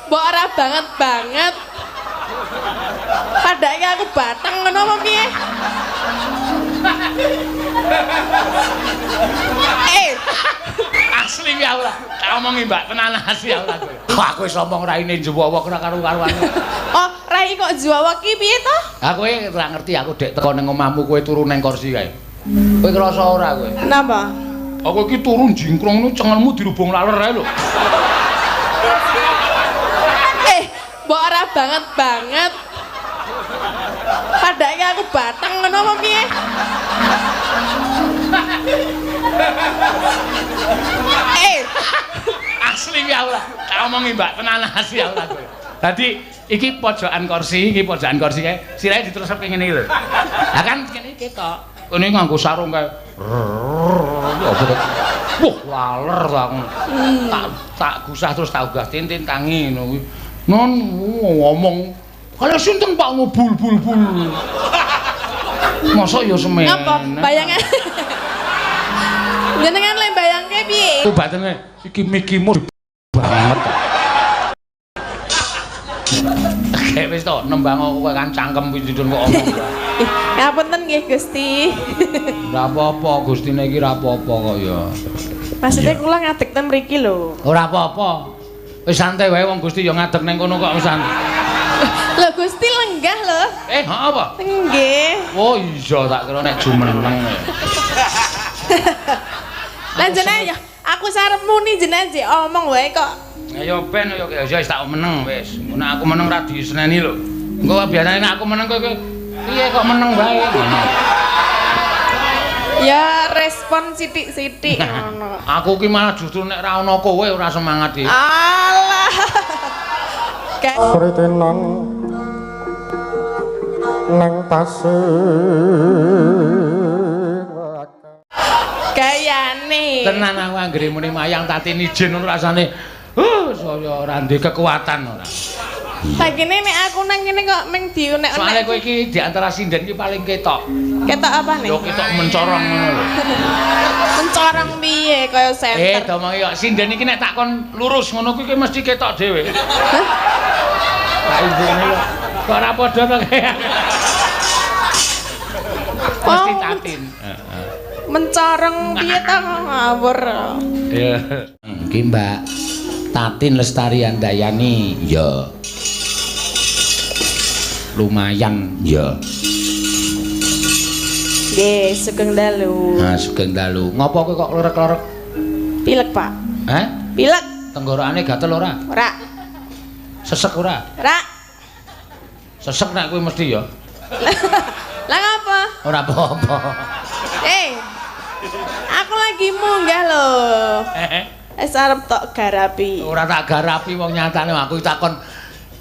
Mbok ora banget banget. Padake aku bateng ngono apa piye? Eh, Asli ya ora. Tak omongi Mbak, tenan asli ya ora kowe. Wah, aku wis omong raine njewowok ora karo-karuan. Oh, rai kok juawa ki piye to? Ha kowe ora ngerti aku dek teko ning omahmu kowe turu ning kursi kae. Kowe ngrasa ora kowe? Napa? Aku iki turu jingkrong nu cengelmu dirubung laler ae lho. Eh, mbok ora banget banget. Padake aku bateng ngono apa piye? Eh, Asli ya ora. Tak omongi Mbak, tenan asli ya ora kowe. Dadi iki pojokan kursi, iki pojokan kursi kae. Sirahe diterusep ngene iki lho. Lah kan kene ketok. Kene nganggo sarung kae. Apa to? Wah, laler ta aku. Tak gusah terus tak ugah tintin tangi ngono kuwi. Non ngomong kaya sinten Pak ngono bul bul bul. Mosok ya semene. Ngapa? Bayangan. Jenengan le bayangke piye? Ku batene iki mikimu banget. Kayak wis to nembang kowe kan cangkem pindhon kok omong. Ngapunten nggih Gusti. Ora apa-apa Gustine iki ora apa-apa kok ya. Maksudnya kula ngadeg ten mriki lho. Ora apa-apa. Wis santai wae wong Gusti ya ngadeg ning kono kok wis santai. Lho Gusti lenggah lho. Eh, ha apa? Nggih. Oh iya tak kira nek jumeneng. Lah jenengan ya aku sarep muni jenengan jek omong wae kok. Ayo ben yo ya wis tak meneng wis. Ngono aku meneng ra diseneni lho. Engko biasane nek aku meneng kowe piye kok meneng wae ngono. Ya respon sithik-sithik ngono. Aku ki malah justru nek ra ono kowe ora semangat iki. Alah. Kritenan nang tasik Gayane. Tenan aku anggere muni mayang Tatin ijen ngono rasane. Saya ora ndek kekuatan ora. Sakine nek aku nang kene kok ming diunek-unek. Soale kowe iki di antara sinden iki paling ketok. Ketok apa nih? Yo ketok mencorong ngono lho. Mencorong piye kaya senter. Domongi kok sinden iki nek takon lurus ngono kuwi mesti ketok dhewe. Hah? Tak imbene kok. Kok ora padha to kae. Mesti Tatin. Heeh. Mencorong piye ta ngawur. Iya. Iki Mbak Tatin Lestari Handayani. Ya. Lumayan, ya. Nggih, sugeng dalu. Nah, sugeng dalu. Ngopo kowe kok lerek-lerek? Pilek, Pak. Heh? Pilek. Tenggorokane gatel ora? Ora. Sesek ora? Ora. Sesek nek kowe mesti ya. Lah ngapa? Ora apa-apa. Aku lagi munggah lho. Wis arep tok garapi. Ora tak garapi wong nyatane aku takon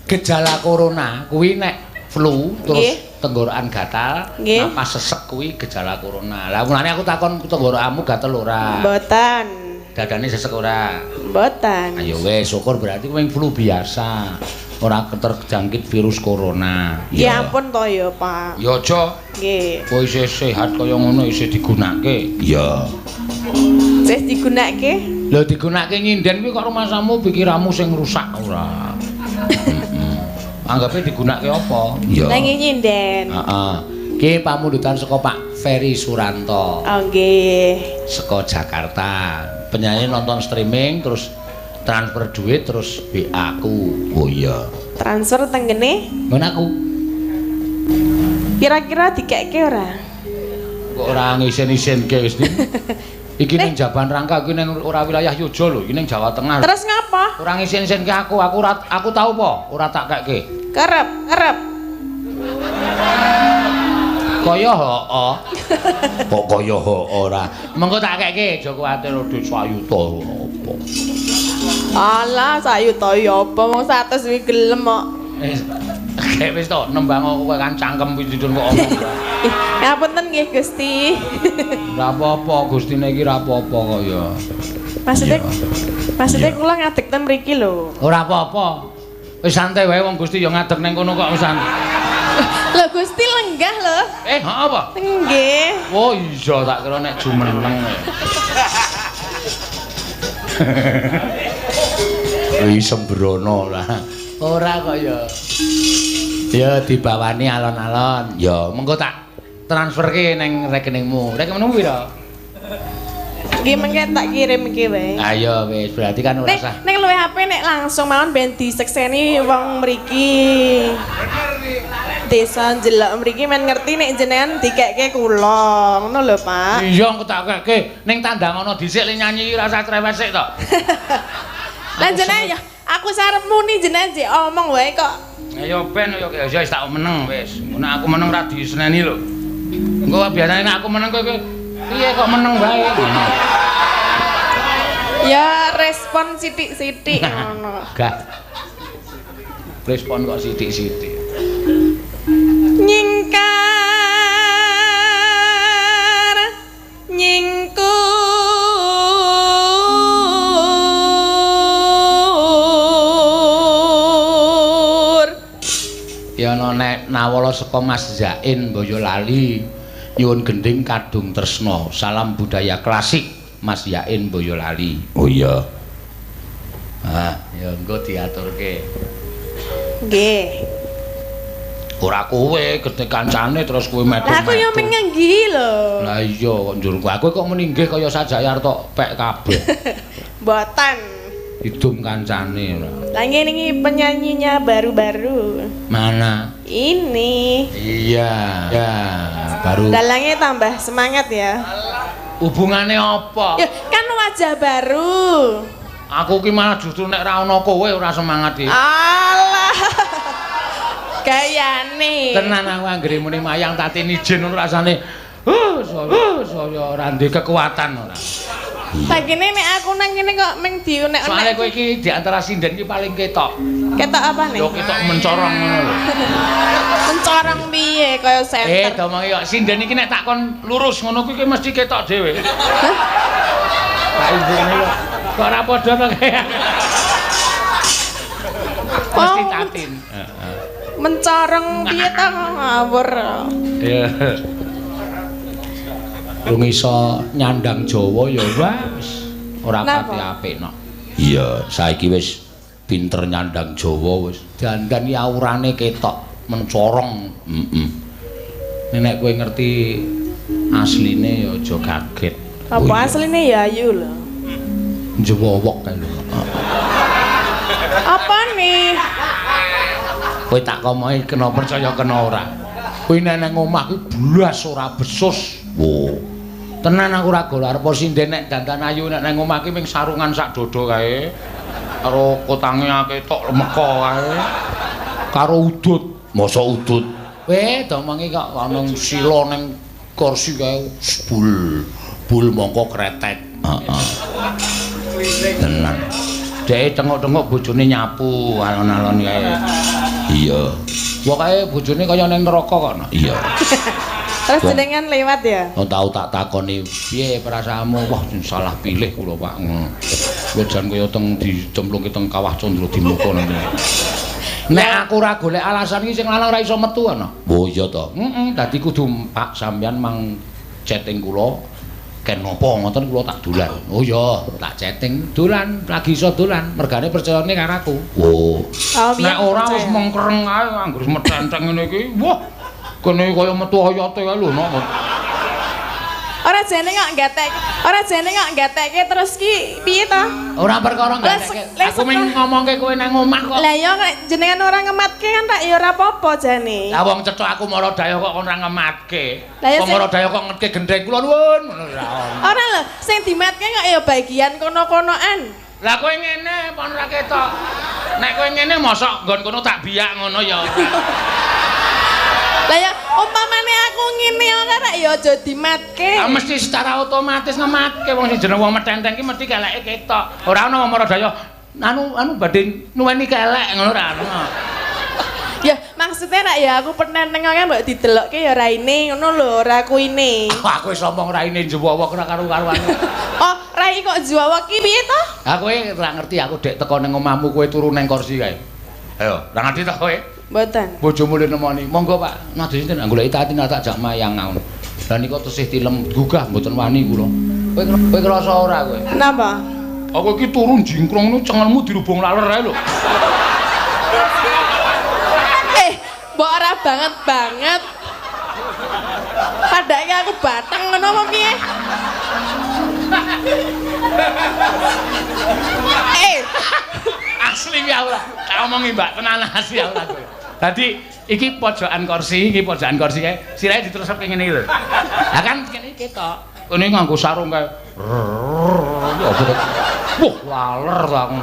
gejala corona kuwi nek flu terus tenggorokan gatal, napas sesek kuwi gejala corona. Lah mulane aku takon tenggorokanmu gatel ora? Mboten. Dadane sesek ora? Mboten. Ayo wis syukur berarti kowe flu biasa. Ora terjangkit virus corona. Ya ampun to ya, Pak. Ya aja. Nggih. Kowe isih sehat kaya ngono isih digunake. Iya. Isih digunake? Lho digunake nyinden kuwi kok rumasamu pikiranmu sing rusak ora. Anggape digunake apa? Iya. Lah nyinden. Heeh. Ki pamundutan saka Pak Ferry Suranto. Oh nggih. Saka Jakarta. Penyanyi nonton streaming terus transfer duit terus WA aku. Oh iya. Transfer tenggene? Ngono aku. Kira-kira dikekke ora? Kok ora ngisen-isenke wis. Iki ning Jaban Rangka iki ning ora wilayah Yojo lho, iki ning Jawa Tengah. Terus ngapa? Ora ngisen-isenke aku, aku tau apa? Ora tak kekke. Kerep, kerep. Kaya heeh. Kok kaya heeh ora. Mengko tak kekke, aja kuwatir dhuwit sayuta apa. Alah, sayuta ya apa wong 100 kuwi gelem kok. Kayak wis to nembang kowe kan cangkem pindhon kok omong. Ngapunten nggih Gusti. Ora apa-apa Gustine iki ora apa-apa kok ya. Maksudnya maksudnya kula ngadeg ten mriki lho. Ora apa-apa. Wis santai wae wong Gusti ya ngadeg ning kono kok wis santai. Lho Gusti lenggah lho. Eh, ha apa? Nggih. Oh iya tak kira nek jumeneng. Kuwi sembrono lah. Ora kok ya. Ya dibawani alon-alon. Ya mengko tak transferke ning rekeningmu. Rekeningmu pira? Nggih mengke tak kirim iki wae. Ayo wis berarti kan ora usah. Nek luwih apik nek langsung mawon ben disekseni wong mriki. Desa njelok mriki men ngerti nek jenengan dikekke kula. Ngono lho, Pak. Iya engko tak kekke ning tandang ana dhisik le nyanyi ora usah cerewet sik to. Lah jenengan ya aku sarep muni jenengan jek omong wae kok. Ayo ben yo ya wis tak meneng wis. Nek aku meneng ra diseneni lho. Engko biasane nek aku meneng kowe piye kok meneng wae ngono. Ya respon sithik-sithik ngono. Gah. Respon kok sithik-sithik. Nyingkar nyingkur ya ana nek nawala saka Mas Zain Boyolali nyuwun gending Kadung Tresna salam budaya klasik Mas Zain Boyolali. Oh iya. Ah ya engko diaturke. Nggih. Ora kowe gedhe kancane terus kowe metu. Lah aku yo menenggi lho. Lah iya kok njur aku kok muni nggih kaya sajayar tok pek kabeh. Mboten. Idum kancane ora. Lah ngene iki penyanyinya baru-baru. Mana? Ini. Iya, ya, baru. Dalangnya tambah semangat ya. Hubungane apa? Ya kan wajah baru. Aku ki malah justru nek ra ono kowe ora semangat iki. Alah. Gayane. Tenan aku anggere muni mayang tatine ijen ngono rasane. Saya ora ndek kekuatan ora. Lah kene nek aku nang kene kok meng diunek-unek. Soale kowe iki di antara sinden iki paling ketok. Ketok apa nih? Yo ketok mencorong ngono lho. Mencorong piye kaya senter. Domongi kok sinden iki nek tak kon lurus ngono kuwi mesti ketok dhewe. Hah? Tak imbune kok. Kok ora padha to kaya. Mesti tatin. Heeh. Mencorong piye ta ngawur. Iya. Rung iso nyandang Jawa ya wis ora pati apik no. Iya, saiki wis pinter nyandang Jawa wis. Dandan iki aurane ketok mencorong. Heeh. Nek kowe ngerti asline ya aja kaget. Apa asline ya ayu lho. Njewowok kae lho. Apa nih? Kowe tak komoki kena percaya kena ora. Kowe nek nang omah kuwi blas ora besus. Wo. Tenan aku ora gol arep sinden nek dandan ayu nek nang omah ki ming sarungan sak dodo kae. Karo kotange ketok lemeka kae. Karo udut. Mosok udut. Weh, domongi kok ana sila ning kursi kae bul. Bul mongko kretek. Heeh. Tenan. Dhek tengok-tengok bojone nyapu alon-alon kae. Iya. Pokoke bojone kaya ning neraka kok. Iya. Terus jenengan lewat ya? Oh, tau tak takoni piye perasaanmu? Wah, salah pilih kula, Pak. Kowe jan kaya teng dicemplungke teng kawah Candra Dimuka nanti. Nek aku ora golek alasan iki sing lanang ora iso metu ana. Oh iya to. Heeh, dadi kudu Pak sampeyan mang chatting kula ken napa ngoten kula tak dolan. Oh iya, tak chatting dolan, lagi iso dolan, mergane percayane karo aku. Oh. Nek ora wis mengkereng ae anggere metenteng ngene iki. Wah, kene kaya metu oyote kae lho nok. Ora jane kok gatek. Ora jane kok gatekke terus ki piye to? Ora perkara gatekke. Aku mung ngomongke kowe nang omah kok. Lah ya jenengan ora ngematke kan tak ya ora apa-apa jane. Lah wong cethok aku mara daya kok ora ngematke. Wong mara daya kok ngetke gendheng kula nuwun ngono ora. Ora lho, sing dimatke kok ya bagian kono-konoan. Lah kowe ngene apa ora ketok? Nek kowe ngene mosok nggon kono tak biyak ngono ya. Lah ya umpamane aku ngene ora rek ya aja dimatke. Ah mesti secara otomatis ngematke wong sing jeneng wong metenteng ki mesti keleke ketok. Ora ana wong maradaya anu badhe nuweni kelek ngono ora ana. Ya maksudnya rek ya aku penenteng kok mbok didelokke ya raine ngono lho, ora kuine. Aku wis omong raine njewowok ora karo-karuan. Oh, rai kok njewowok ki piye to? Ha kowe ora ngerti aku dek teko ning omahmu kowe turu ning kursi kae. Ayo, ora ngerti to kowe? Mboten. Bojomu le nemoni. Monggo Pak, nadhe sinten goleki tati tak jak mayang ngono. Lah nika tesih tilem gugah mboten wani kula. Kowe krasa ora kowe? Napa? Aku iki turu jingkrong ngono cengelmu dirubung laler ae lho. Mbok ora banget banget. Padake aku bateng ngono apa piye? Asli ya ora. Tak omongi Mbak, tenan asli ya ora kowe. Dadi iki pojokan kursi, iki pojokan kursi kae. Sirahe diterusep ngene iki lho. Lah kan kene ketok. Kene nganggo sarung kae. Wah, laler ta aku.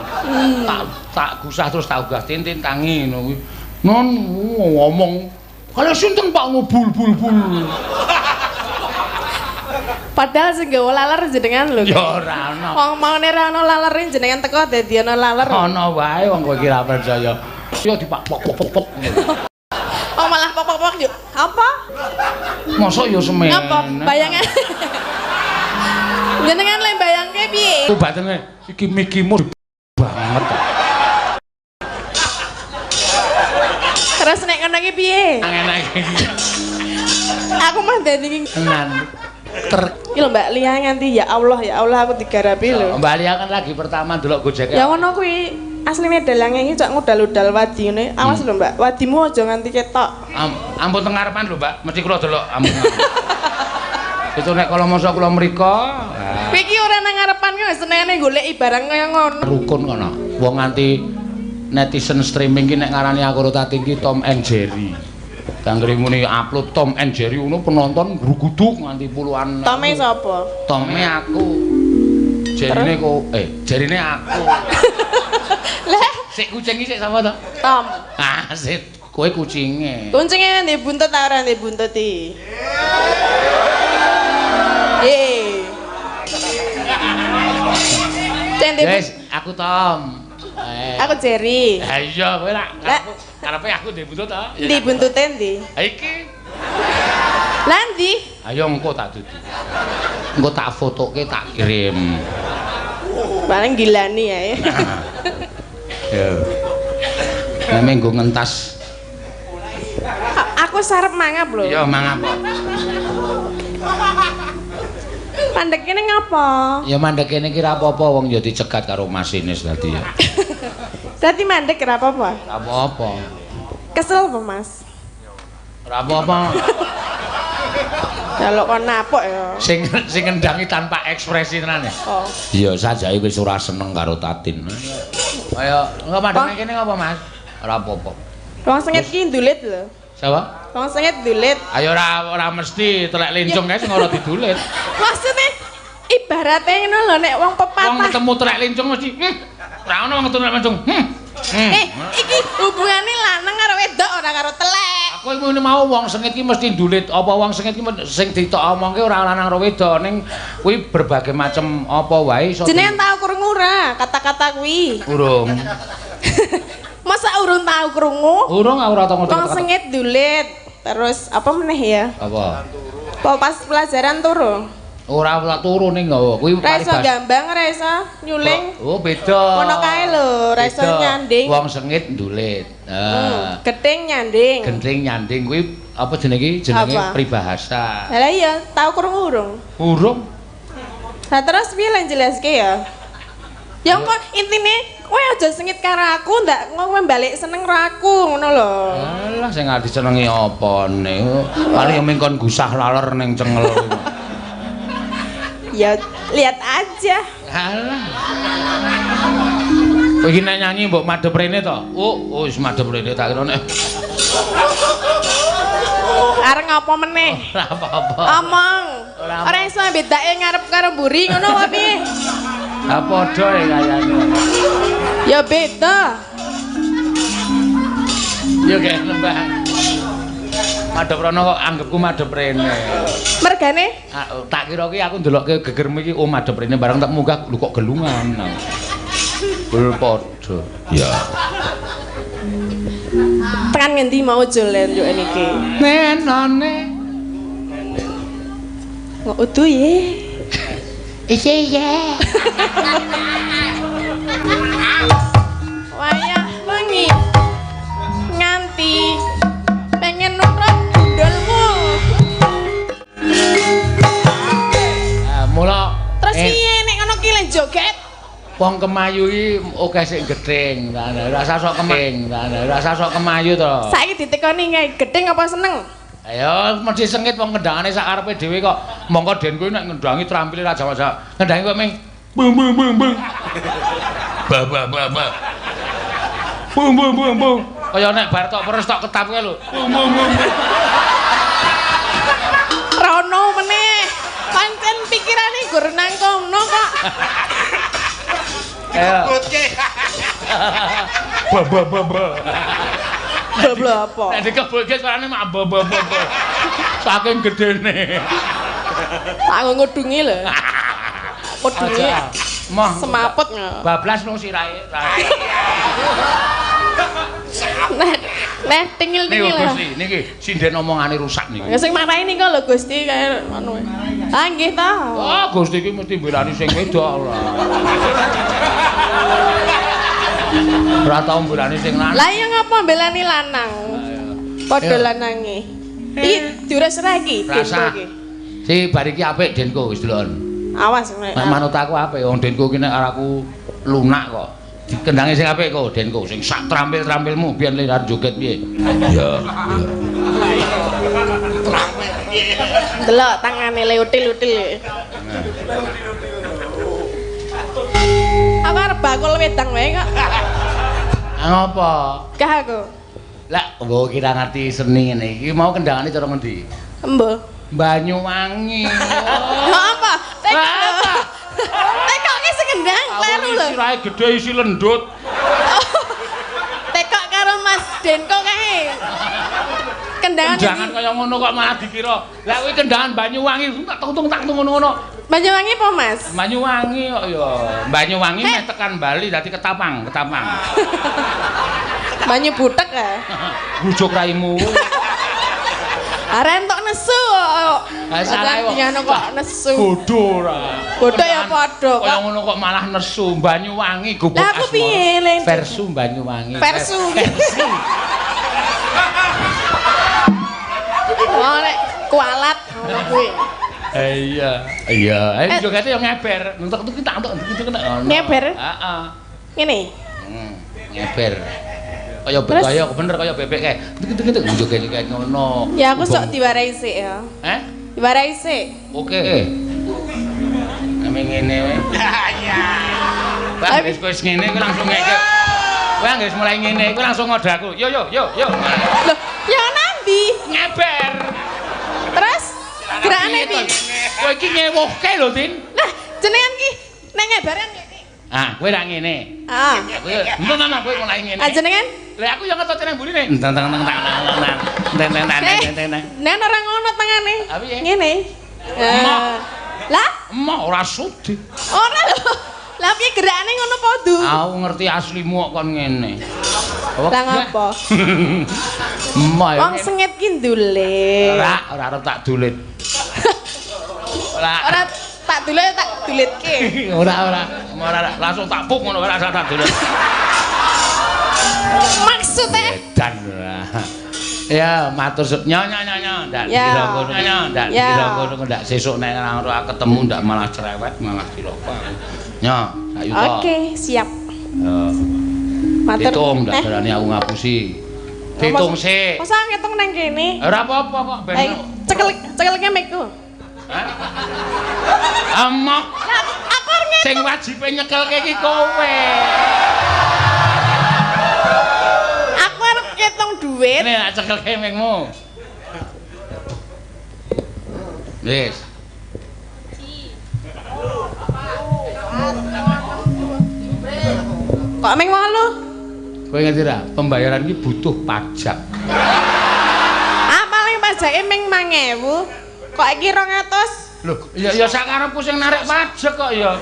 Tak gusah terus tak ugah tintin tangi ngono kuwi. Non ngomong kalau sinten Pak ngobul bul bul. Padahal sing gawa laler jenengan lho. Ya ora ana. Wong maune ora ana lalere jenengan teko dadi ana laler. Ana wae wong kowe iki ra percaya. Ya dipak pok pok pok. Oh malah pok pok pok yo. Apa? Mosok ya semene. Apa bayangan? Jenengan le bayangke piye? Ku batene iki mikimu banget. Terus nek ngono iki piye? Enak iki. Aku mah dadi tenan. Iki lho Mbak Lia nganti ya Allah aku digarapi lho. Mbak Lia kan lagi pertama ndelok Gojek. Ya ngono kuwi. Asline dalange iki cok ngudal-udal wadi ngene. Awas lho Mbak, wadimu aja nganti ketok. Ampun teng ngarepan lho Mbak, mesti kula delok ampun. Itu nek kala masa kula mriko. Kowe iki ora nang ngarepan ki wis senengane goleki barang kaya ngono. Rukun kono. Wong nganti netizen streaming ki nek ngarani aku karo Tatin ki Tom and Jerry. Kanggo muni upload Tom and Jerry ngono penonton gruguduk nganti puluhan. Tome sapa? Tome aku. Jerine kok jerine aku. Lah, sik kucing iki sik sapa to? Tom. Ah, sik kowe kucinge. Kucinge ndek buntut ta ora ndek buntut iki? Ye. Wes, aku Tom. Aku Jerry. Ha iya, kowe lak karepe aku ndek buntut to? Ndi buntute ndi? Ha iki. Lah ndi? Ayo engko tak dudu. Engko tak fotoke tak kirim. Paling gilani ya. Ya. Nek nggo ngentas. Aku sarep mangap lho. Iya, mangap. Mandek kene ngapa? Ya mandek kene iki ra apa-apa wong ya dicegat karo masinis dadi ya. Dadi mandek ra apa-apa? Ra apa-apa. Kesel apa, Mas? Ra apa-apa. Kalau kon napok ya. Sing sing ngendangi tanpa ekspresi tenan ya. Oh. Iya, sajae wis ora seneng karo Tatin. Ayo, engko mandek kene ngapa, Mas? Ora apa-apa. Wong sengit ki ndulit lho. Sapa? Wong sengit ndulit. Ayo ora mesti telek lincung kae sing ora didulit. Maksudnya ibaratnya ngono lho nek wong pepatah. Wong ketemu telek lincung mesti ora ono wong ketemu telek lincung. Iki hubungane lanang karo wedok ora karo telek. Aku ngene mau wong sengit ki mesti ndulit. Apa wong sengit ki sing ditok omongke ora lanang karo wedok ning kuwi berbagai macam apa wae iso. Jenengan tau krungu ora kata-kata kuwi? Urung. Masa urung tau krungu? Urung aku ora tau ngerti. Wong sengit ndulit. Terus apa meneh ya? Apa? Apa pas pelajaran turu? Ora ora turu ning nggawa. Kuwi ora iso gambang, ora iso nyuling. Oh, beda. Ngono kae lho, ora iso nyanding. Wong sengit ndulit. Heeh. Gething nyanding. Genting nyanding kuwi apa jenenge iki? Jenenge peribahasa. Lah iya, tau krungu urung? Urung. Lah terus piye lan jelaske ya? Ya kok intine kowe aja sengit karo aku, ndak kowe balik seneng karo aku ngono lho. Alah sing arep disenengi apane? Paling mung kon gusah laler ning cengel. Ya lihat aja. Alah. Kowe iki nek nyanyi mbok madhep rene to? Oh, wis madhep rene tak kira nek. Arep ngapa meneh? Ora apa-apa. Omong. Ora iso bedake ngarep karo mburi ngono apa piye? Ha padha ya kayane. Ya beda. Ya kaya nembang. Madhep rono kok anggepku madhep rene. Mergane? Tak kira ki aku ndelokke gegermu iki oh madhep rene bareng tak munggah lho kok gelungan. Bul padha. Ya. Tekan ngendi mau jolen yo niki? Nenone. Kok udu ye. Iya iya. Wayah wengi nganti pengen nurut gundulmu. Mula terus piye nek ngono ki le joget? Wong kemayu iki akeh sing gething, rasa sok kemeng, rasa sok kemayu to. Saiki ditekoni kae gething apa seneng? Ayo mesti sengit wong kendangane sak karepe dhewe kok. Mongko den kuwi nek ngendangi trampile ra jawa-jawa. Ngendangi kok ming bung bung bung bung. Ba ba ba ba. Bung bung bung bung. Kaya nek bar tok peres tok ketap kae lho. Bung bung bung. Rono meneh. Pancen pikirane gur nang kono kok. Dikebutke. Ba ba ba ba. Ba apa? Nek dikebutke suarane mak ba ba ba. Saking gedene. Tak ngudungi lho. Kudunge. Moh semaput. Bablas nang sirahe. Nah, nah tingil-tingil. Niku Gusti, niki sinden omongane rusak niki. Ya sing marahi niku lho Gusti kaya ngono. Ah nggih ta. Oh, Gusti iki mesti mbelani sing wedok ora. Ora tau mbelani sing lanang. Lah iya ngapa mbelani lanang? Padha lanange. Iki diures ra iki? Rasa. Si bar iki apik Denko wis delokon. Awas nek manut aku apik wong Denko ki nek aku lunak kok. Dikendangi sing apik kok Denko sing sak trampil-trampilmu biyen le arep joget piye. Ya. Delok tangane le util-util. Aku arep bakul wedang wae kok. Ngopo? Gah aku. Lah, mbok kira ngerti seni ngene iki mau kendangane cara ngendi? Embo. Banyuwangi. Lha apa? Tekok. Tekok ki sing kendang kleru lho. Sirahe gedhe isi lendut. Tekok karo Mas Denko kae. Kendangan kendangan kaya ngono kok malah dikira. Lah kuwi kendangan Banyuwangi tak tung tak tung ngono-ngono. Banyuwangi apa, Mas? Banyuwangi kok ya. Banyuwangi meh tekan Bali dadi ketapang, ketapang. Banyu butek ya. Bujuk raimu. Arek entuk nesu kok. Salah kok nesu. Bodho ora. Bodho ya padha kok. Kaya ngono kok malah nesu Banyuwangi gubuk asmara. Lah aku piye le? Versu Banyuwangi. Versu. Oh nek kualat ngono kuwi. Iya. Iya, ayo jogete yo ngeber. Entuk iki tak entuk iki kena ngono. Ngeber? Heeh. Ngene. Ngeber. Kaya kaya bener kaya bebek kae. Tek joget kae ngono. Ya aku sok diwarai sik ya. Heh? Diwarai sik. Oke. Ame ngene wae. Iya. Wah, wis wis ngene kowe langsung ngeke. Kowe wis mulai ngene kowe langsung ngode aku. Yo yo yo yo. Loh, ya nandi? Ngeber. Terus gerakane piye? Kowe iki ngewuhke lho, Tin. Lah, jenengan ki nek ngebaran iki. Ah, kowe ra ngene. Ah. Kowe entuk nang kowe mulai ngene. Ah, jenengan? Lah aku yo ngetot nang mburine. Enteng teng teng teng teng teng teng teng teng. Nek ora ngono tangane. Ngene. Lah, emoh ora sudi. Ora lho. Lah piye gerakane ngono padha? Aku ngerti aslimu kok kon ngene. Lah ngopo? Emoh. Wong sengit ki ndulit. Ora, ora arep tak dulit. Ora. Ora tak dulit tak dulitke. Ora ora. Ora langsung tak puk ngono ora tak dulit. Maksudnya? Edan ora. Ya matur nyo nyo nyo nyo ndak dikira ngono nyo ndak dikira ngono ndak sesuk nek ora ketemu ndak malah cerewet malah cilaka aku. Nyo, sak yuta. Oke, siap. Yo. Matur. Hitung ndak berani aku ngapusi. Hitung sik. Masa ngitung nang kene? Ora apa-apa kok ben. Cekel cekelke mikku. Hah? Emoh. Lah aku arep ngitung. Sing wajibe nyekelke iki kowe. Aku arep ngitung duit. Nek tak cekelke mingmu. Wis. Kok ming 8? Kowe ngerti ra? Pembayaran iki butuh pajak. Ah paling pajake ming 1000. Kok iki 200? Lho, ya ya sak karepku sing narik pajak kok ya.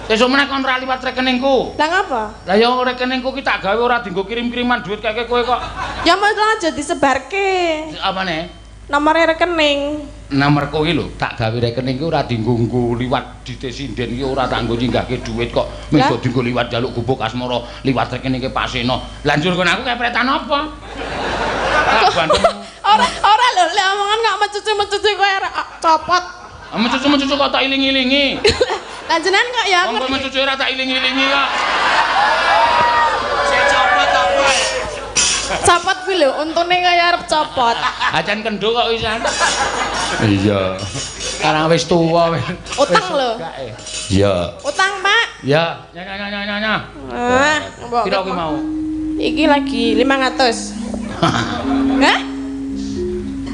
Sesuk meneh kon ora liwat rekeningku. Lah ngapa? Lah ya rekeningku ki tak gawe ora dienggo kirim-kiriman duit keke kowe kok. Ya mesti aja disebarke. Apane? Nomore rekening. Nomorku iki lho, tak gawe rekening ki ora dienggo liwat dite sinden ki ora tak nggo nyinggahke duit kok. Mung dienggo liwat njaluk gubuk asmara, liwat rekeningke Pak Seno. Lah njur kon aku kepretan apa? Ora ora lho, lek omongan kok mecucu-mecucu kowe copot. Mecucu-mecucu kok tak iling-ilingi. Lanjutan kok ya. Wong kowe cucu ora tak iling-ilingi kok. Sing copot apa? Copot kuwi lho, untune kaya arep copot. Acan kendho kok wisan. Iya. Karang wis tuwa wis. Utang lho. Iya. Utang, Pak. Iya. Nya nya nya nya nya. Ah, mbok. Piro kuwi mau? Iki lagi 500. Hah?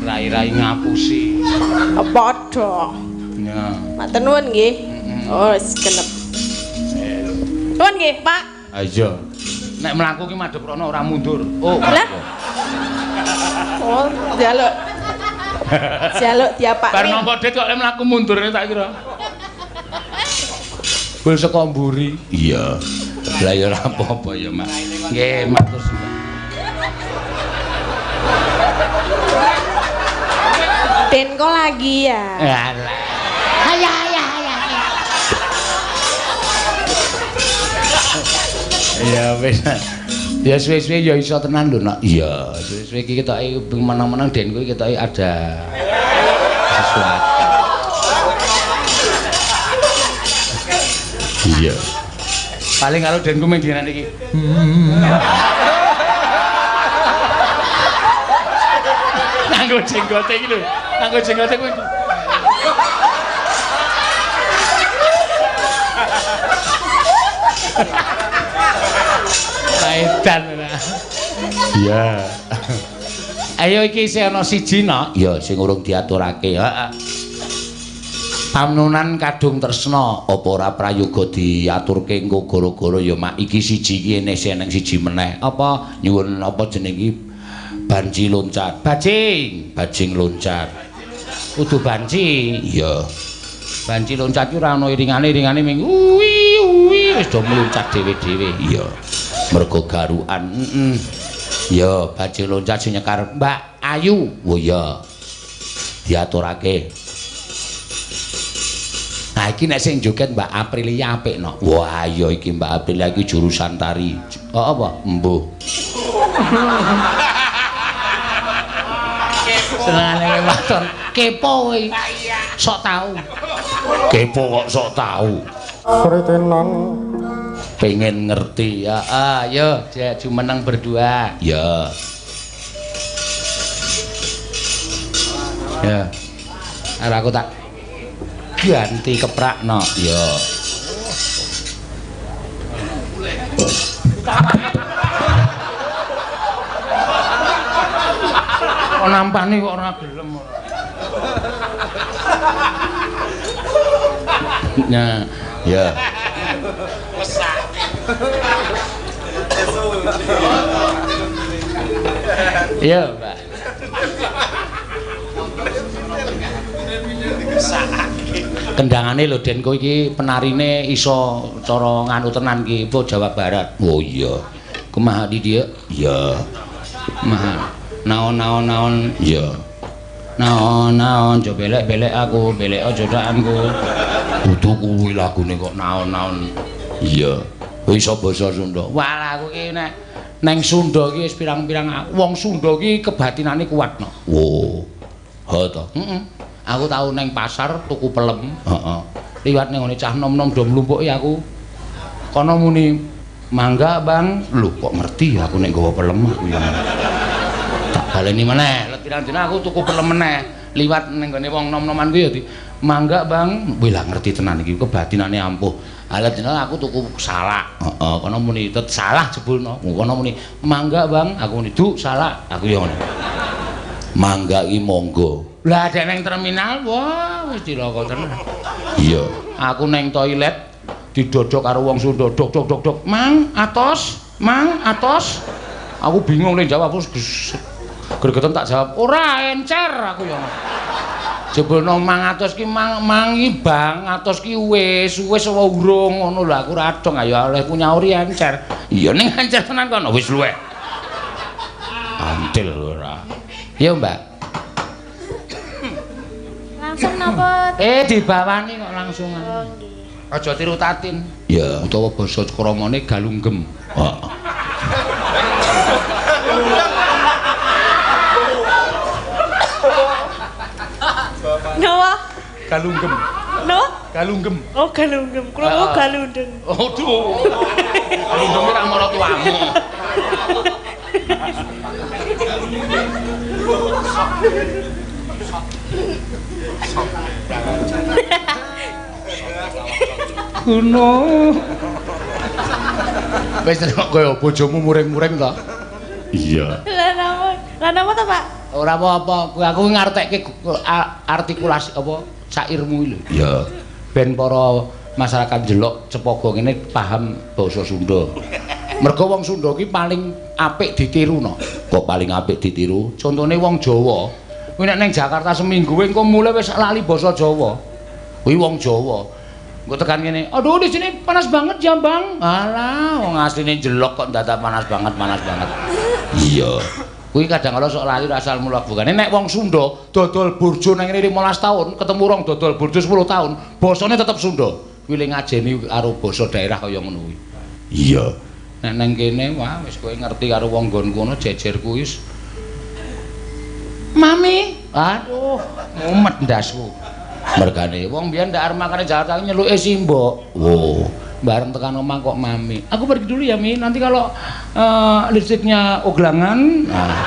Rai-rai ngapusi. Padha. Ya. Matur nuwun nggih. Oh, wis genep. Nuwun nggih, Pak. Ha iya. Nek mlaku ki madhep rono ora mundur. Oh. Lah. Oh, njaluk. Njaluk diapakne. Bar nampa dit kok lek mlaku mundur tak kira. Bul saka mburi. Iya. Lah ya ora apa-apa ya, Mak. Nggih, matur suwun. Denko lagi ya. Alah. Ayah ayah ayah. Ya wis. Ya suwe-suwe ya iso tenan lho, Nak. Iya, suwe-suwe iki ketoke menang-menang Denko iki ketoke ada sesuatu. Iya. Paling karo Denko mung dinan iki. Nganggo jenggote iki lho. Nganggo jenggote kuwi. Edan ora. Iya. Ayo iki isih ana siji, Nok. Ya sing urung diaturake. Heeh. Pamnunan kadung tresna apa ora prayoga diaturke engko gara-gara ya Mak iki siji iki eneh sing siji meneh. Apa nyuwun apa jeneng iki banci loncat. Bajing, bajing loncat. Kudu banci. Iya. Banci loncat ki ora ana iringane, iringane ming uwi uwi wis do mluncat dhewe-dhewe. Iya. Mergo garukan. Heeh. Ya, bajing loncat sing nyekar Mbak Ayu. Oh iya. Diaturake. Nah iki nek sing joget Mbak Aprilia apik no. Wah iya iki Mbak Aprilia iki jurusan tari. Oh apa? Embuh. Senengane waton kepo kowe. Sok tau. Kepo kok sok tau. Kritenan pengen ngerti ya. Ayo jumeneng berdua. Ya. Ya. Arep aku tak ganti keprakno. Ya. Kok nampane kok ora gelem ora. Nah, ya. Iya, Mbak. Kendangane lho Denko iki penarine iso cara nganu tenan iki, apa Jawa Barat. Oh iya. Kumaha di dia? Iya. Kumaha? Naon-naon-naon? Iya. Naon-naon aja belek-belek aku, belek aja dakanku. Kudu kuwi lagune kok naon-naon. Iya. Iso basa Sunda. Walah aku ki nek neng Sunda iki wis pirang-pirang wong Sunda iki kebatinane kuat no. Oh. Ha to. Heeh. Aku tau neng pasar tuku pelem. Heeh. Liwat ning ngene cah nom-nom do mlumpuki aku. Kono muni, "Mangga, Bang." Lho kok ngerti ya aku nek nggawa pelem aku ya. Tak baleni meneh. Let pirang dina aku tuku pelem meneh. Liwat ning gone wong nom-noman kuwi ya di, "Mangga, Bang." Wih lah ngerti tenan iki kebatinane ampuh. Alat dina aku tuku salak. Heeh, kono muni tet salah jebulno. Kono muni, "Mangga, Bang." Aku muni, "Du, salak." Aku ya ngono. Mangga iki monggo. Lah dek neng terminal, wah wis cilaka tenan. Iya, aku neng toilet didodok karo wong Sunda, dok dok dok dok. Mang atos, mang atos. Aku bingung nek jawab terus gregeten tak jawab, "Ora encer." Aku ya. Jebulno mang atos ki mang mang iki bang, atos ki wis, wis apa urung ngono lho aku ora dong ayo olehku nyauri encer. Iya ning encer tenan kono wis luweh. Antil ora. Iya, Mbak. Langsung napa? Dibawani kok langsungan. Oh, nggih. Aja tiru Tatin. Iya, utawa basa kramane galunggem. Heeh. Napa? Galunggem. Napa? Galunggem. Oh, Galunggem. Kula Galundeng. Aduh. Galunggem ora mara tuamu. Gunung. Wis kok kaya bojomu muring-muring to? Iya. Lah napa? Lah napa to, Pak? Ora apa-apa, aku ngartekke artikulasi apa sairmu iki lho. Iya. Ben para masyarakat Jelok Cepogo ngene paham basa Sunda. Mergo wong Sunda ki paling apik ditiru no. Kok paling apik ditiru? Contone wong Jawa. Kuwi nek ning Jakarta seminggu engko mulai wis lali basa Jawa. Kuwi wong Jawa. Engko tekan ngene, aduh di sini panas banget ya, Bang. Alah, wong asline Jelok kok ndadak panas banget, panas banget. Iya. Kuwi kadang kala sok lali asal mula bukane nek wong Sunda dodol burjo nang ngene 15 tahun, ketemu rong dodol burjo 10 tahun, basane tetep Sunda. Kuwi le ngajeni karo basa daerah kaya ngono kuwi. Iya. Nek nang kene wah wis kowe ngerti karo wong nggon kono jejer kuwi wis. Mami, aduh, mumet ndasku. Mergane wong biyen ndak arep makane Jakarta nyeluke simbok. Wo, bareng tekan omah kok mami. Aku pergi dulu ya, Mi. Nanti kalau listriknya oglangan. Nah.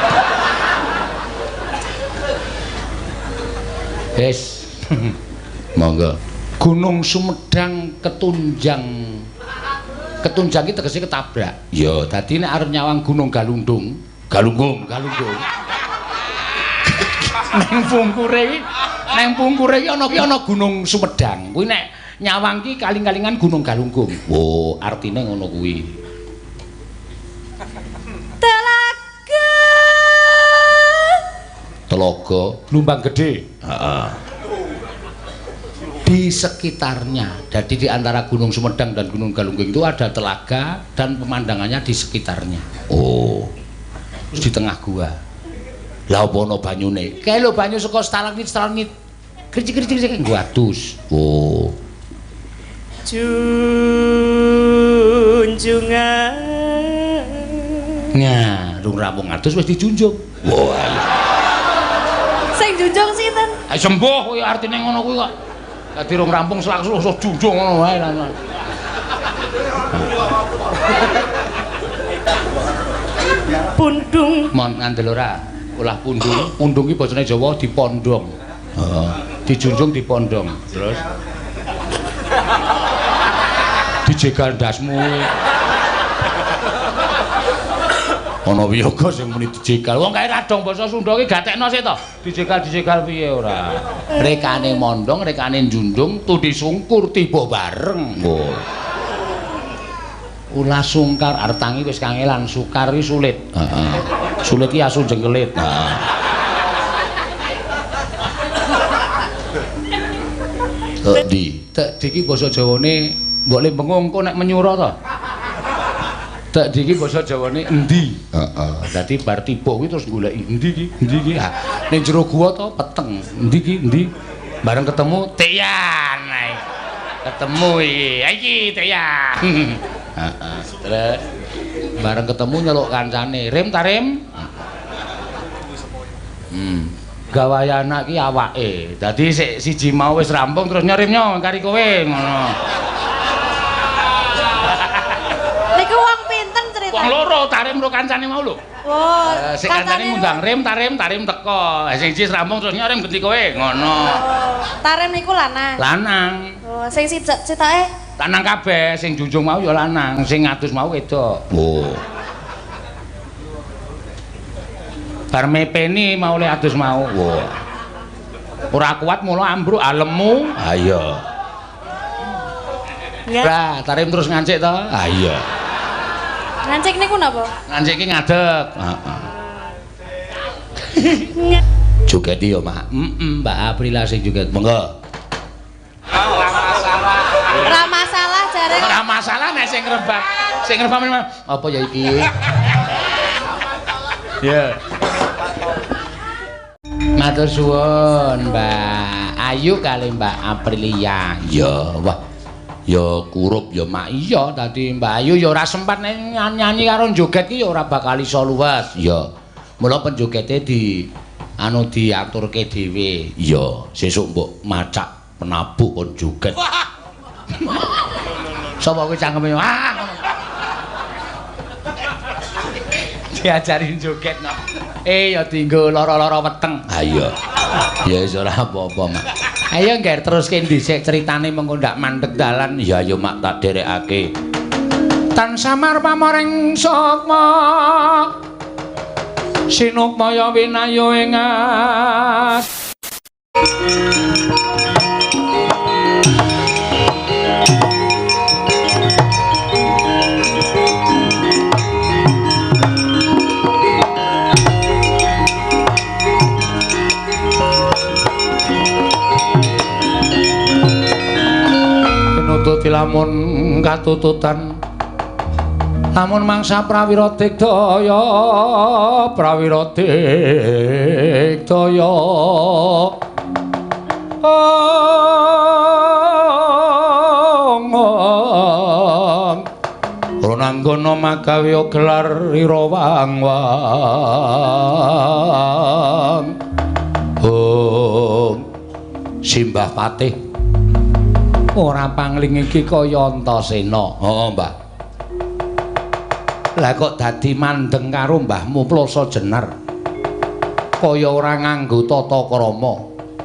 Wes. Monggo. Gunung Sumedang ketunjang. Ketunjang iki tegese ketabrak. Ya, dadi nek arep nyawang Gunung Galunggung, Galunggung, Galunggung. Neng pungkure iki, neng pungkure iki ana ki ana Gunung Sumedang. Kuwi nek nyawang ki kaling-kalingan Gunung Galunggung. Wo, artine ngono kuwi. Telaga. Telaga Lumbang Gede. Heeh. Di sekitarnya. Jadi di antara Gunung Sumedang dan Gunung Galunggung itu ada telaga dan pemandangannya di sekitarnya. Oh. Terus di tengah gua. Lah apa ana banyune? Kae lho banyu saka stalagmit stalagmit. Kricik-kricik nggo adus. Oh. Junjungan. Nah, rung rampung adus wis dijunjung. Wah. Sing junjung sinten? Ayo sembuh kuwi artine ngono kuwi kok. Dadi rung rampung langsung junjung ngono wae lan. Pundung. Mon ngandel ora? Olah pundung, pundung iki basane Jawa dipondhong. Heeh. Dijunjung dipondhong. Terus dijegal ndasmu. Ana wiyaga sing muni dijegal. Wong kae radong basa Sunda iki gatekno sik to. Dijegal-dijegal piye ora? Rekane mondhong, rekane njunjung, tundi sungkur tiba bareng. Oh. Ulah sungkar arep tangi wis kangelan, sukar iki sulit. Heeh. Sulit iki asu jengkelit. Heeh. Tekdi. Tekdi iki basa Jawane mbok le bengung engko nek menyura to. Tekdi iki basa Jawane endi? Heeh. Dadi bar tiba kuwi terus goleki endi iki? Endi iki? Ha, ning jero gua to peteng. Endi iki? Endi? Bareng ketemu Teyan ae. Ketemu iki. Iki Teyan. Heeh. Terus bareng ketemu nyeluk kancane, "Rem ta, Rem?" Gawayana ki awake. Dadi sik siji mau wis rampung terus nyerimnya kari kowe ngono. Niku wong pinten ceritane? Wong loro, Tarim karo kancane mau lho. Oh, sik kancane ngundang Rem, Tarim, Tarim teko. Sing siji rampung terus nyerim genti kowe ngono. Oh, Tarim niku lanang. Lanang. Oh, sing sitoke lanang kabeh, sing junjung mau ya lanang, sing ngadus mau wedok. Oh. Bar mepeni mau le adus mau. Wah. Ora kuat mula ambruk alemu. Ha iya. Lah, Tarim terus ngancik to? Ha iya. Ngancik niku napa? Ngancik iki ngadeg. Heeh. Joget ya, Mak. Heeh, Mbak Aprila sing joget. Monggo. Ora masalah jare. Ora masalah nek sing ngrembak. Sing ngrembak apa ya iki? Ya. Matur suwun Mbak Ayu kali Mbak Aprilia. Ya, wah. Ya kurup ya Mak. Iya, dadi Mbak Ayu ya ora sempat nyanyi karo joget ki ya ora bakal iso luwes. Ya. Mula penjogete di anu diaturke dhewe. Ya, sesuk mbok macak Penabuh kon joget. Sapa kowe cangkeme? Ah. Diajarin joget no. Ya dienggo lara-lara weteng. Ha iya. Ya wis ora apa-apa, Mak. Ayo ngger teruske dhisik critane mengko ndak mandeg dalan. Ya ayo Mak tak derekake. Tan samar pamoring sukma. Sinukmaya winayo ing as. Pinututi lamun katututan lamun mangsa prawira digdaya prawira digdaya Ronanggana magawe gelar ira wang wang. Om Simbah Patih ora pangling iki kaya Antasena. Heeh, Mbah. Lah kok dadi mandeng karo mbahmu Ploso Jenar. Kaya ora nganggo tata krama.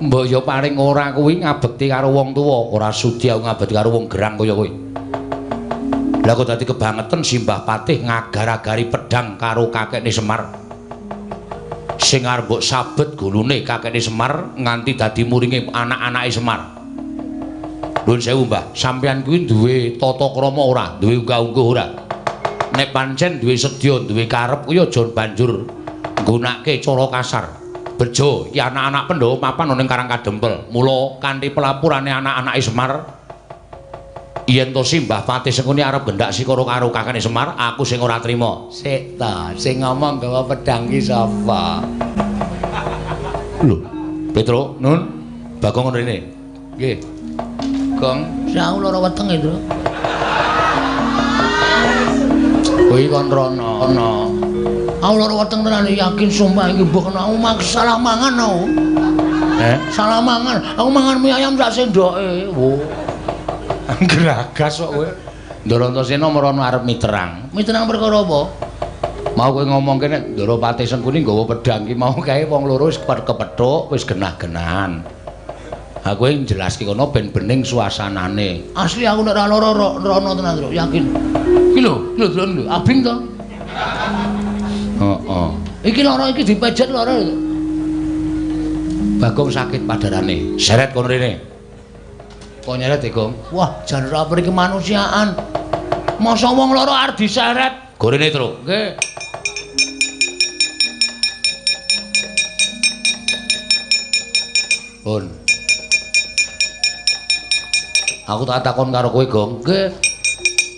Mbok ya paling ora kuwi ngabekti karo wong tuwa, ora sudi aku ngabekti karo wong gerang kaya kowe. Lah kok dadi kebangetan Simbah Patih ngagar-agari pedang karo kakekne Semar. Sing arep mbok sabet gulune kakekne Semar nganti dadi muringe anak-anake Semar. Nuwun sewu, Mbah, sampeyan kuwi duwe tata krama ora? Duwe unggah-ungguh ora? Nek pancen duwe sedya, duwe karep kuwi aja banjur nggunakake cara kasar. Bejo iki anak-anak Pandhawa papan ana ning Karang Kadempel. Mula kanthi pelapurane anak-anake Semar yen to Simbah Patih Sengkuni arep gendak sikara karo kakane Semar, aku sing ora trima. Sik ta, sing ngomong gawa pedhang ki sapa? Lho, Petro, Nun, Bagong ngono rene. Nggih. Gong, aku lara weteng e, Tru. Kuwi kon rono. Ana. Aku lara weteng tenan yakin sumpah iki mbok kena aku salah mangan aku. Salah mangan. Aku mangan mie ayam sak sendoke. Wo. Gragas kok kowe. Ndara Antasena merono arep miterang. Miterang perkara apa? Mau kowe ngomongke nek Ndara Patih Sengkuni nggawa pedhang ki mau kae wong loro wis kepethuk, wis genah-genahan. Aku njelaske kono ben bening suasanane. Asli aku nek ora lara rono tenan, Tru, yakin. Iki lho, lho delok lho, abing to. Heeh. Iki lara iki dipejet lara. Bagong sakit padarane. Seret kono rene. Kok nyeret e, Gong? Wah, jan ora peri kemanusiaan. Masa wong lara arep diseret? Gorene, Tru. Nggih. Pun. Aku tak takon karo kowe, Gong. Nggih.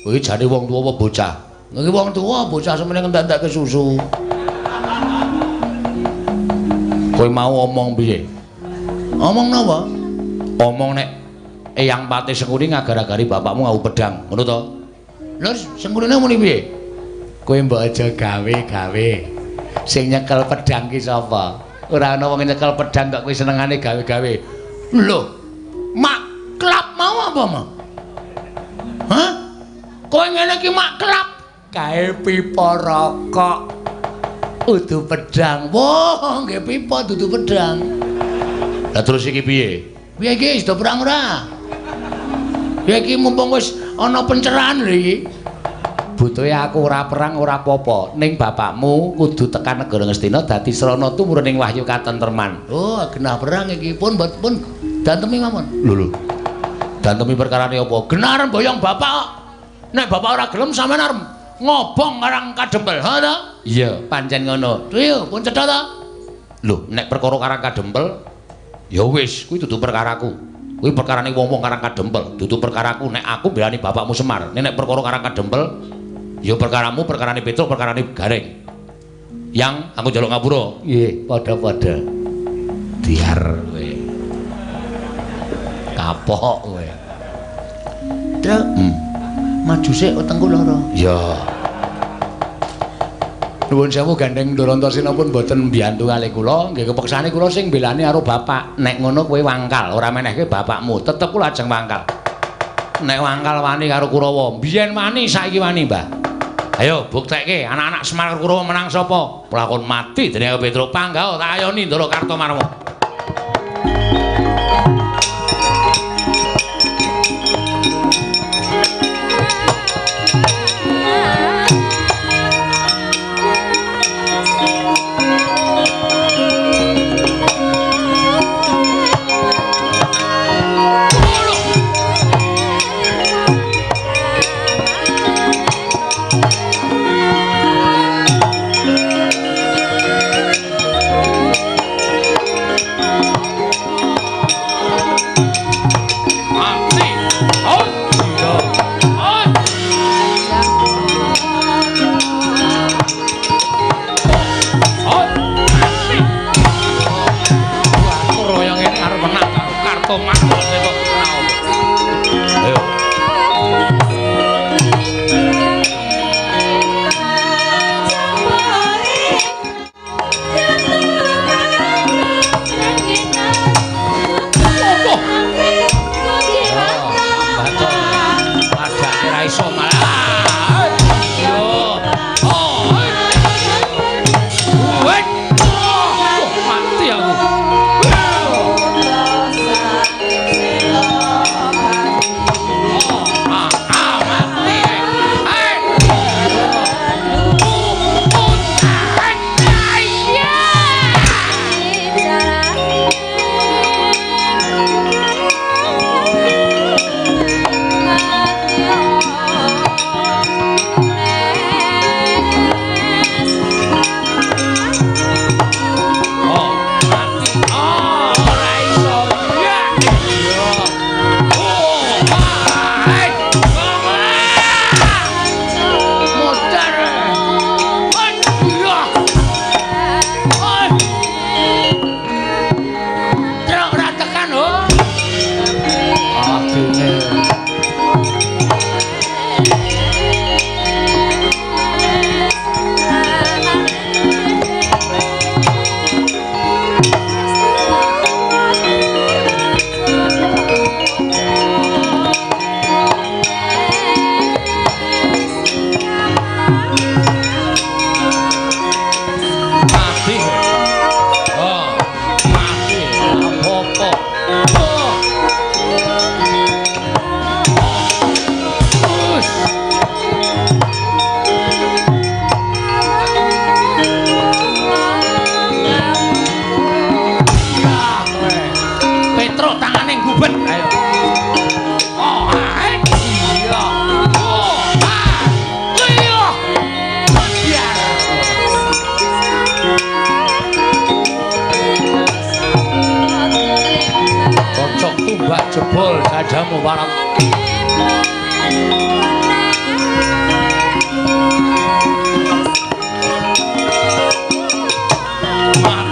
Kowe jane wong tuwa apa bocah? Nggih wong tuwa, bocah semene ngentek-entekke susu. Kowe mau omong piye? Omong napa? Omong nek Eyang Patih Sengkuni ngagar-agari bapakmu nganggo pedhang, ngono to? Lha Sengkunine muni piye? Kowe mbok aja gawe-gawe. Sing nyekel pedhang ki sapa? Ora ana wong nyekel pedhang kok kowe senengane gawe-gawe. Lho, mak klap mau apa, Ma? Hah? Kowe ngene iki mak klap kae pipa rokok. Udu pedhang. Wah, nggih pipa dudu pedhang. Lah terus iki piye? Piye iki wis do perang ora? Ya iki mumpung wis ana pencerahan lho iki. Butuhe aku ora perang ora apa-apa, ning bapakmu kudu tekan negara Ngastina dadi srana tumurun ing wahyu katentreman. Oh, genah perang iki pun pun dantemi mawon. Lho lho. Dantemi perkarane apa? Genah arep boyong bapak kok. Nek bapak ora gelem sampean arep ngobong Karang Kadempel. Ha ta? Iya, pancen ngono. Iya, pun cetha ta? Lho, nek perkara Karang Kadempel ya wis, kuwi dudu perkaraku. Kuwi perkarane wong-wong Karang Kadempel, dudu perkaraku nek aku mbelani bapakmu Semar. Nek perkara Karang Kadempel ya perkaramu, perkarane Petruk, perkarane Gareng. Yang aku njaluk ngapura. Nggih, padha-padha. Diar kowe. Kapok kowe. Truk. Maju sik wetengku lara. Ya. Nuwun sewu gandeng Ndorantosena pun mboten mbiyantu kalih kula, nggih kepeksane kula sing mbelani karo bapak. Nek ngono kowe wangkal, ora menehke bapakmu, tetep kula ajeng wangkal. Nek wangkal wani karo Kurawa, biyen wani saiki wani, Mbah. Ayo buktekke anak-anak Semar Kurawa menang sapa? Pelakon mati dening Petruk Panggah tak ayoni Ndara Kartomarma. Jebol dadamu parang.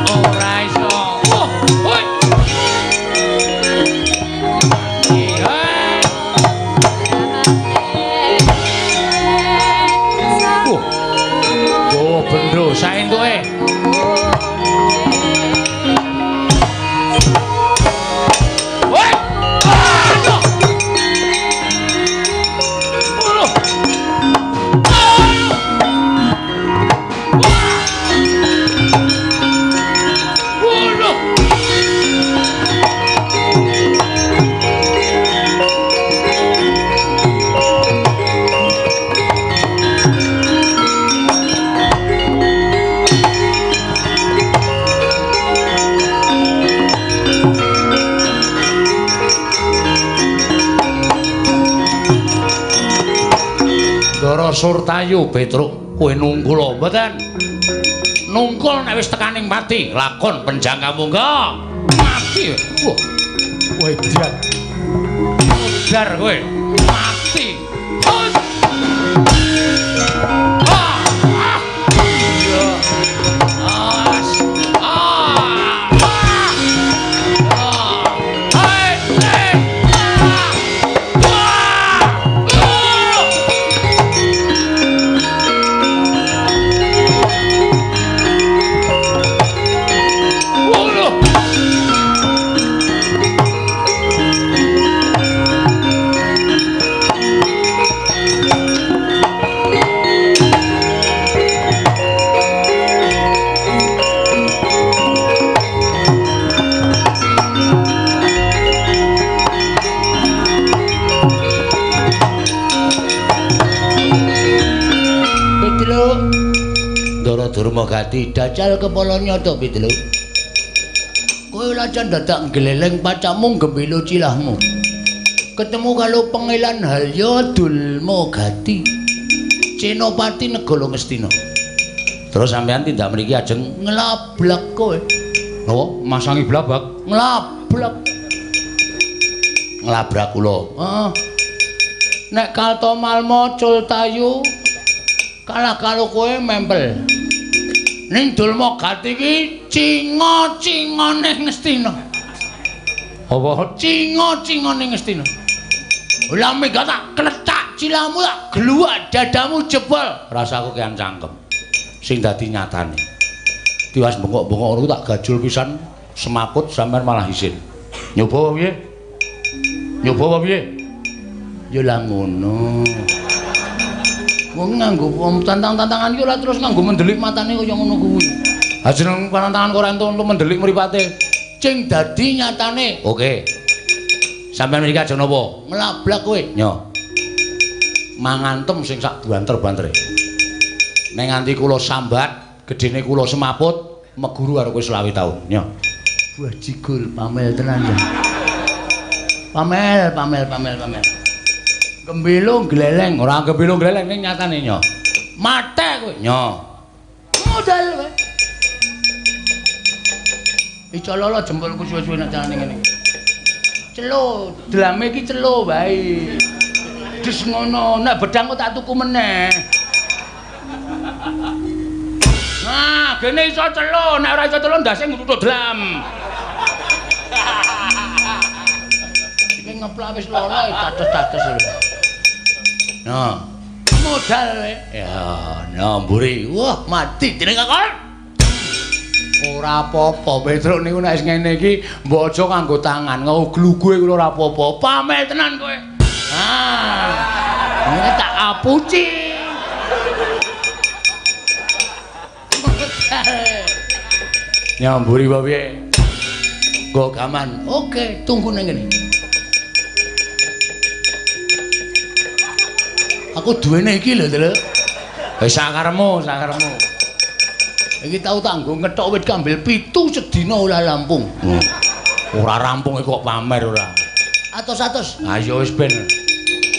Ora iso. Oh, hoi. Oh, bendo saentuke. Surtayu Petruk kowe nungkul mboten? Nungkul nek wis tekaning pati lakon penjangka mungga mati. Wah, kowe edan. Modar kowe mati. Bathara Durmagati dajal kepala nyata Pitlu. Kowe lajan dadak gleleng pacakmu gembilo cilahmu. Ketemu karo Pangeran Halya Dulmagati. Senopati Negara Ngastina. Terus sampean tindak mriki ajeng nglablak kowe. Napa? Masangi blabak? Nglablak. Nglabrak kula. Heeh. Nek Kalto Malmo cul tayu kalah karo kowe mempel. Ning Dulmagati iki cinga-cingane Ngastina. Apa? Cinga-cingane Ngastina. Lah mega tak klecak cilamu tak gluwak dadamu jebol. Rasaku kean cangkem. Sing dadi nyatane. Tiwas bengok-bengok ngono tak gajul pisan semaput sampean malah isin. Nyoba apa piye? Nyoba apa piye? Ya lah ngono. Wong nganggo tantang-tantangan iki ora terus nganggo mendelik matane kaya ngono kuwi. Ha jeneng pantangan kok ora entuk mendelik mripate. Sing dadi nyatane. Oke. Sampeyan mriki aja napa? Nglablak kowe. Nyo. Mangantem sing sak banter-bantere. Nek nganti kula sambat, gedene kula semaput, meguru karo kowe 25 taun. Nyo. Buah jigul pamel tenan ya. Pamel, pamel, pamel, pamel. Gembilo gleleng, ora gembilo gleleng ning nyatane nyo. Mate kowe. Nyo. Modal kowe. Iso lolo jempolku suwe-suwe nek carane ngene. Celo, drame iki celo wae. Des ngono, nek bedang kok tak tuku meneh. Nah, gene iso celo, nek ora iso celo ndase ngruthuk dlam. Iki ngeplak wis loro dados-dados lho. Nah, modal kowe. Ya, nah mburi. Wah, mati dening kakon. Ora apa-apa, Petruk niku nek wis ngene iki mbok aja nganggo tangan, nguglugue kula ora apa-apa. Pamel tenan kowe. Ah. Ngene tak apuci. Nyamburi apa piye? Nggo gaman. Oke, tunggu nang ngene. Aku duwene iki lho, Tru. Wis sakaremu, sakaremu. Iki tau tak nggo ngethok wit kambil 7 sedina ora rampung. Ora rampung iki kok pamer ora. Atos-atos. Ha iya wis ben.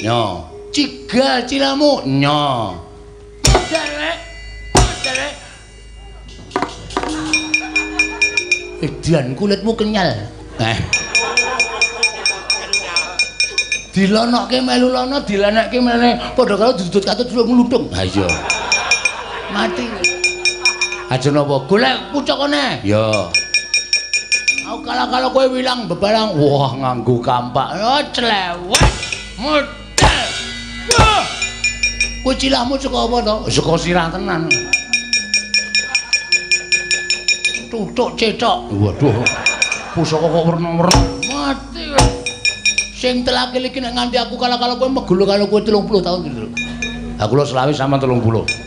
Nyo. Cigal cilamu. Nyo. Modal. Modal. Edian kulitmu kenyal. Eh. Dilonokke melu lono, dilenekke melene padha karo dudut katut ngludung. Ha iya. Mati. Aja napa? Golek pucukane. Ya. Aku kalah-kalah kowe wilang bebarang. Wah, nganggo kampak. Oh, clewek. Modal. Wah. Kowe cilahmu saka apa to? Saka sirah tenan. Tutuk cethok. Waduh. Pusaka kok werna-werna. Mati. Sing telakil iki nek nganti aku kalah-kalah kowe megulu karo kowe 30 tahun gitu. Aku lho 25 sama 30.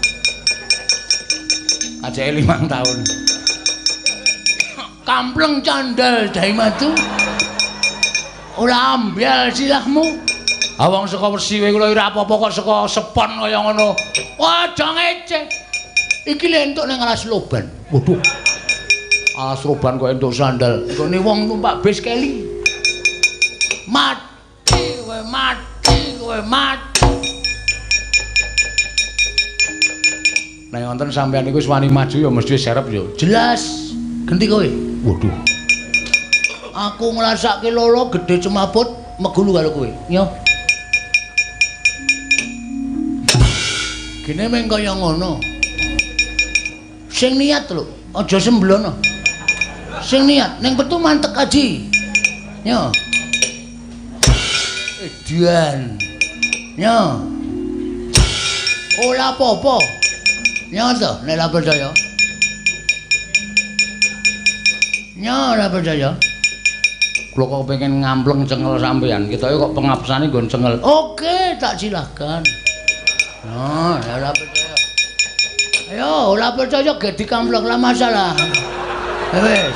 Ajake 5 tahun. Kampleng candal dai madu. Ora ambyal silahmu. Ah wong saka Persiwe kula ora apa-apa kok saka sepon kaya ngono. Wah, aja ngece. Iki lho entuk nang alas loban. Waduh. Alas roban kok entuk sandal. Nggone wong numpak bis keli. Mati kowe, mati kowe, mati. Nek wonten sampean niku wis wani maju ya mesti serep ya. Jelas. Genti kowe. Waduh. Aku ngrasake lolo gedhe cemaput megulu karo kowe. Nyo. Gene meng kaya ngono. Sing niat lho, aja semblono. Sing niat ning petu mantek aji. Nyo. Edian. Nyo. Ora apa-apa. Nyo to, nek ora percaya. Nyo ora percaya. Kula kok pengen ngampleng cengel sampean. Ketoke kok pengapsane nggon cengel. Oke, tak silahkan. Nah, ora percaya. Ayo, ora percaya ge dikampleng lah masalah. Wis.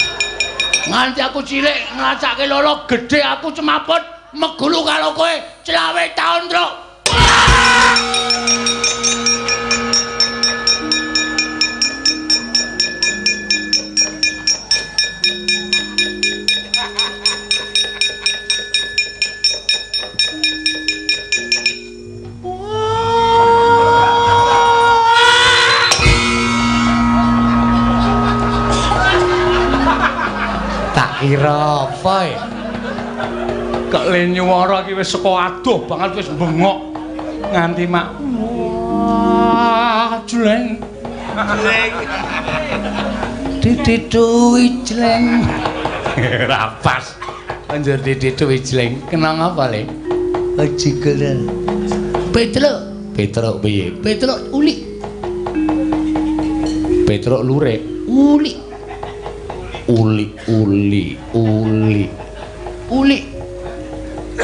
Nganti aku cilik ngrasake lolo gedhe aku cemaput megulu karo kowe 25 taun, Truk. Tak kira apa ya? Kok le nyuwara iki wis saka adoh banget wis bengok nganti mak wah jleng. Jleng. Didituwi jleng. Ora pas. Anjur didituwi jleng. Kenang apa le? Jigelen. Petruk. Petruk piye? Petruk ulik. Petruk lurik. Ulik. Uli uli uli. Ulik.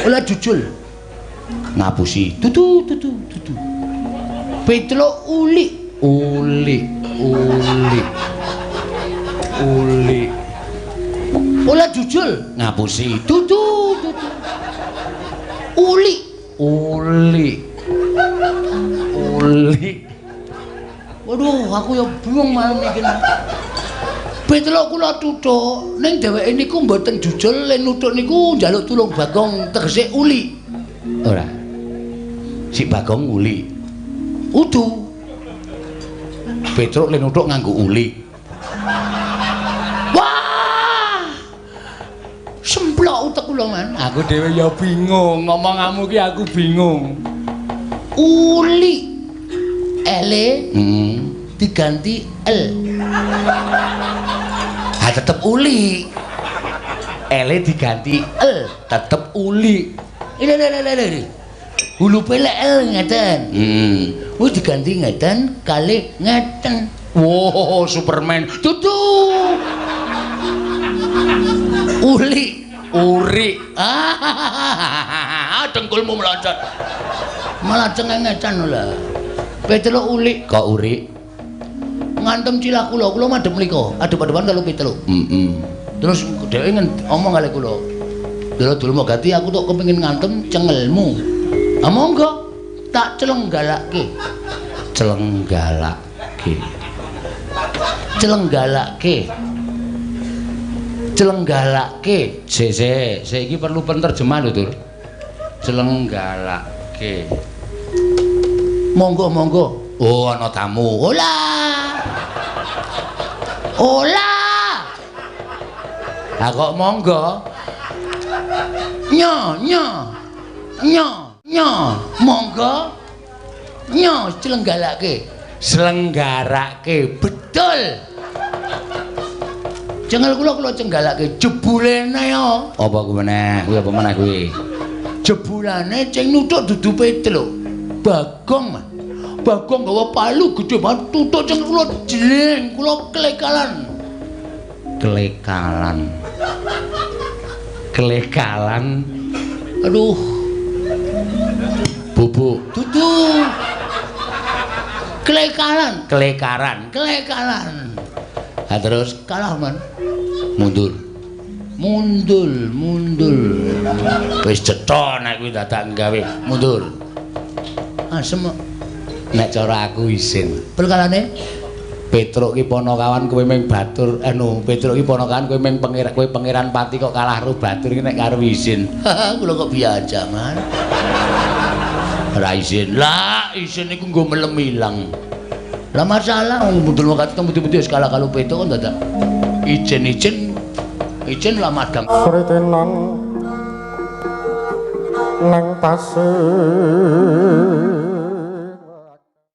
Ola jujul. Ngapusi. Tutu tutu tutu. Petruk ulik. Uli uli. Uli. Ola jujul. Ngapusi. Tutu tutu. Uli. Uli. Uli. Waduh, aku ya bingung malam iki. Petruk kula tuthuk, ning dheweke niku mboten jujul, le nuthuk niku njaluk tulung Bagong tegese uli. Ora. Si Bagong uli. Udu. Petruk le nuthuk nganggo uli. Wah! Semplok utek kula, Man. Aku dhewe ya bingung, ngomonganmu ki aku bingung. Uli. Ele diganti L. Ha tetep uli. Ele diganti L, tetep uli. Ile ile ile ile. Hulupe lek L ngeten. Wis diganti ngeten kalih ngeten. Wow, Superman. Tutu. Uli, uri. Ah, dengkulmu meloncat. Malah cengengecan lho. Petruk ulik. Kok uri? Ngantem cilah kula, kula madhep mriko, adep-adepan karo Petruk. Terus dheweke omong kali kula. Lho dulur ganti aku tok kepengin ngantem cengelmu. Ah monggo, tak celenggalake. Celenggalake. Celenggalake. Celenggalake. Sik sik, sik iki perlu penerjemah lho, Tur. Celenggalake. Monggo monggo. Oh, ana tamu. Ola. Ola. Ha kok monggo? Nyo nyo. Nyo nyo. Monggo. Nyo celenggalake. Selenggarake. Betul. Cengel kula kula cenggalake jebulene yo. Apa kuwi meneh? Kuwi apa meneh kuwi? Jebulane ceng nuthuk dudu Petruk. Bagong, Man. Bagong gawa palu gedhe banget tutuk ceng kula jleng, kula klekalan. Klekalan. Klekalan. Aduh. Bubuk. Dudu. Klekalan, klekaran, klekalan. Ha terus kalah, Man. Mundur. Mundur, mundur. Wis cetha nek kuwi dadak gawe mundur. Asem nek cara aku isin. Perkarane Petruk ki ponokawan kowe ming batur anu Petruk ki ponokawan kowe ming pangeran kowe pangeran pati kok kalah karo batur ki nek karo isin. Kula kok biasa, Man. Ora isin. Lah, isin iku nggo melem ilang. Lah masalah wong mundul wakati temu-temu wis kalah karo Petruk kok dadak ijen-ijen ijen lah madang. Sritenan nang pasir.